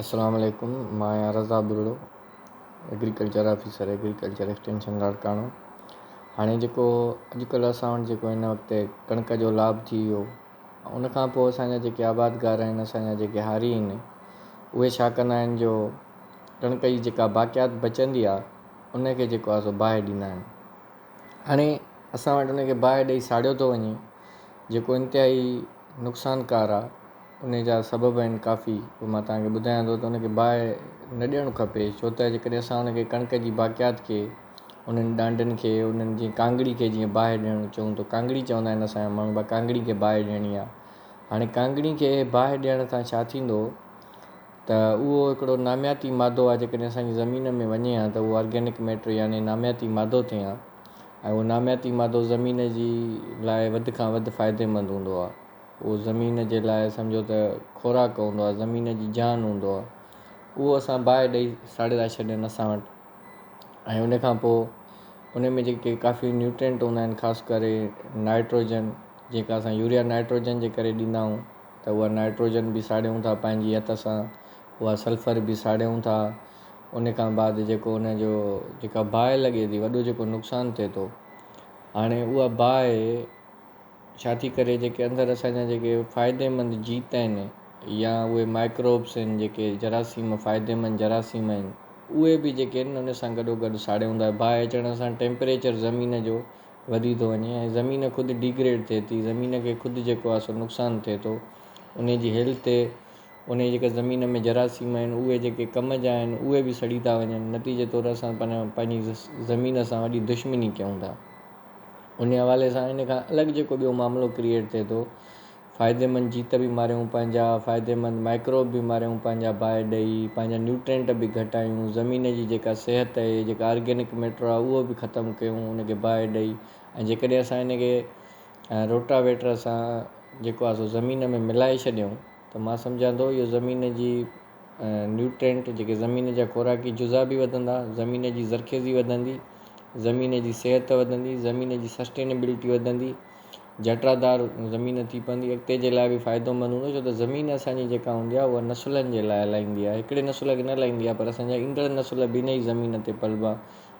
السلام عليڪم مان آهيان Raza Buriro agriculture officer agriculture extension Larkana هاڻي جيڪو اڄڪلهه اسان وٽ جيڪو هن وقت ڪڻڪ جو لاڀ ٿي ويو ان کان پوءِ اسان جا جيڪي آبادگار آهن اسان جا جيڪي هاري آهن اهي ڇا ڪندا آهن جو ڪڻڪ جي جيڪا باقيات بچندي آهي ان کي جيڪو آهي سو باهه ڏيندا آهن هاڻي اسان وٽ ان کي باهه ڏيئي ساڙيو ٿو وڃي جيڪو انتهائي نقصانڪار آهي ان جا سبب آهن ڪافي اهو مان توهان کي ٻڌايان ٿو ته ان کي باهه نه ڏيڻ کپي ڇو ته جيڪڏهن اسان ان کي ڪڻڪ جي باقيات کي انهن ڏانڊن کي انهن جي ڪانگڙي کي جيئن باهه ڏيڻ چئون ته ڪانگڙي چوندا آهن اسان جا ماڻهو ڀئي ڪانگڙي کي باهه ڏيڻي آهي هاڻي ڪانگڙي کي باهه ڏيڻ سان ڇا ٿيندو ته اهو هڪڙو نامياتي مادو آهي جيڪڏهن اسان جي زمين ۾ وڃي ها ته اهو آرگينڪ ميٽر يعني نامياتي مادو ٿئي ها ۽ اهو نامياتي مادو زمين جي لاءِ وڌ کان وڌ فائديمند هوندو آهي اهو زمين جي لاءِ سمجهو ته خوراڪ هوندو آهي زمين جي جان هوندو آهي اهو اسان باهه ڏيئي ساڙي ٿا ڇڏن اسان وٽ ۽ ان کان پوءِ ان ۾ جيڪي ڪافي نيوٽرينٽ هوندا آهن خاص ڪري نائٽروجن جيڪا اسان يوريا نائٽروجن جي ڪري ڏيندا آهيون ته اها نائٽروجن به ساڙيون ٿا پنهنجي هٿ سان اها سلفر به ساڙيون ٿا ان کان بعد جيڪو ان جو جيڪا باهه لڳي ٿي وڏو جيڪو نقصان ٿئي ٿو هاڻي اها باهه ڇا ٿي ڪري جيڪي اندر اسان جا جيڪي فائديمند جيت آهن يا اهي مائڪروبس آهن جيڪي جراثيم فائديمند جراثيم آهن اهي به جيڪي آهن ان سان گڏو گڏ ساڙيون ٿا باهه اچڻ سان ٽيمپريچر زمين جو وڌي ٿو وڃي ۽ زمين خود ڊيگريڊ ٿئي ٿي زمين کي خود جيڪو آهي سو نقصان ٿئي ٿو ان جي هيلٿ تي ان جي جيڪا زمين ۾ جراثيم آهن اهي جيڪي ڪم جا آهن اهي به سڙي ٿا وڃن نتيجي طور اسان پنهنجي زمين سان وڏي دشمني ڪيون ٿا. ان حوالي سان ان کان الڳ جيڪو ٻيو معاملو ڪريئيٽ ٿئي ٿو فائديمند جيت به ماريون پنهنجا فائديمند مائڪروب به ماريون پنهنجا باهه ڏيئي پنهنجا نيوٽرينٽ به گهٽايون زمين جي جيڪا صحت آهي جيڪا آرگينڪ ميٽر آهي اهو به ختم ڪيون ان کي باهه ڏيئي ۽ جيڪڏهن اسان ان کي روٽاويٽر سان جيڪو آهي سو زمين ۾ ملائي ڇڏيون ته مان سمجهان ٿو اهو زمين جي نيوٽرينٽ جيڪي زمين جا خوراڪي جزا به وڌندا، زمين جي زرخيزي وڌندي، زمين جي صحت وڌندي، زمين جي سسٽينيبلٽي وڌندي، جٽادار زمين ٿي پوندي، اڳتي جي لاء به فائدو مند هوندو ڇو ته زمين اسان جي جيڪا هوندي آهي اها نسلن جي لاء هلائيندي آهي، هڪڙي نسل کي نه هلائيندي آهي پر اسان جا ايندڙ نسل به ان ئي زمين تي پلبا،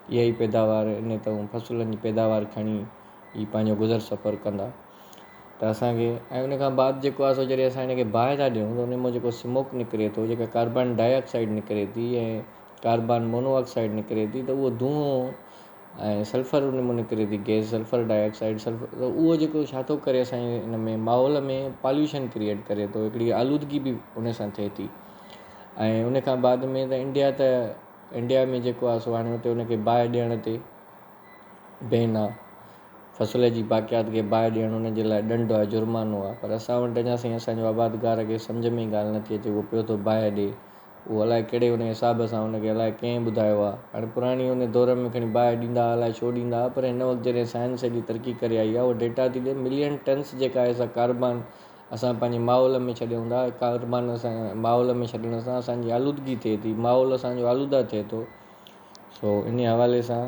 اها ئي پيداوار ان تان فصلن جي پيداوار کڻي ئي پنهنجو گذر سفر ڪندا. ته اسان کي ۽ ان کان بعد جيڪو آهي سو جڏهن اسان هن کي باهه ٿا ڏيون ته ان مان جيڪو سموڪ نڪري ٿو جيڪا ڪاربان ڊاء آڪسائيڊ نڪري ٿي ۽ ڪاربان مونو آڪسائيڊ نڪري ٿي ته اهو دونهون ۽ سلفر ان مان نڪري ٿي gas sulphur dioxide sulphur ته اهو جيڪو ڇا ٿو ڪري اسان جي ان ۾ ماحول ۾ پاليوشن ڪريئيٽ ڪري ٿو هڪڙي آلودگي به ان سان ٿئي ٿي ۽ ان کان بعد ۾ ته انڊيا ته انڊيا ۾ جيڪو آهي سو هاڻي اتي ان کي باهه ڏيڻ تي بين آهي فصل جي باقيات کي باهه ڏيڻ ان جي لاء ڏنڊ آهي، جرمانو آهي، پر اسان وٽ اڃا سائين اسان جو آبادگار کي سمجهه ۾ ئي ڳالهه نٿي اچي اهو پيو ٿو باهه ڏي، اهو الائي ڪهڙي ان حساب سان ان کي الائي ڪنهن ٻڌايو آهي، هاڻي پراڻي ان دور ۾ کڻي باهه ڏيندا هئا الائي ڇو ڏيندا هئا پر هن وقت جڏهن سائنس ايڏي ترقي ڪري آئي آهي اها ڊيٽا ٿي ڏي ملين ٽنس جيڪا آهي سا ڪاربان اسان پنهنجي ماحول ۾ ڇڏيون ٿا ڪاربان اسان ماحول ۾ ڇڏڻ سان اسان جي آلودگي ٿئي ٿي ماحول اسان جو آلوده ٿئي ٿو سو ان حوالي سان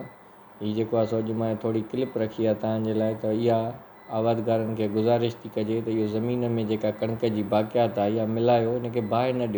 هي جيڪو آهي سو اڄ مان ٿوري ڪلپ رکي آهي توهان جي لاء ته اها آبادگارن کي گذارش ٿي ڪجي ته اهو زمين ۾ جيڪا ڪڻڪ جي باقيات آهي اها ملايو ان کي باهه نه ڏيو.